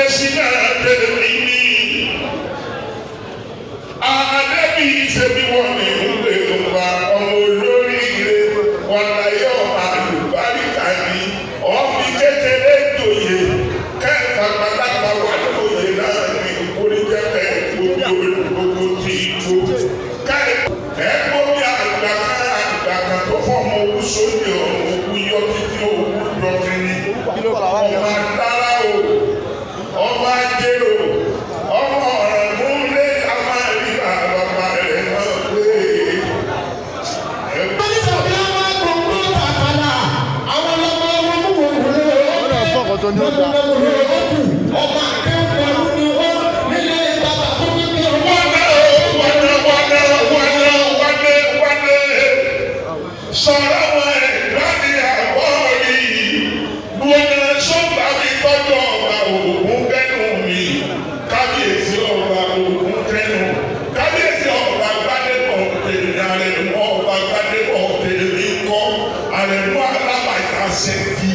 Adésínà tèmi ní. Adébí ṣebí wọn ní ìwé ọba ọmọ olóríire wọn láyé ọba àlùbáríkà ní ọ̀fi kékeré jòyè kẹfà pátápá wà lóye náà ní oríjẹkẹ gbogbo gbogbo tí igbó kẹ ẹ gbóbi àgbàkan àgbàkan tó fọmọ owó sóde ọmọ owó yọ títí owó dọkìnní ọmọ adára o, ọmọ ajérò, ọmọ ọ̀ràngún lé amárí bàbá rẹ̀ náà pé. Wọ́n náà fọ́ ọ̀kan tó ní ó dáa. Wọnà wọnà wọnà wọnà wọnà sọ̀rọ̀ wọn láti àbọ̀ rí wọnà sọ́gbà mi tọ́jú ọba ògùn kẹ́nu mi, kábíyèsí ọba ògùn kẹ́nu, kábíyèsí ọba gbadébọ̀ tèmi, àrẹ̀mú ọba gbadébọ̀ tèmi kọ́, àrẹ̀mú alábàjá sẹ́kì.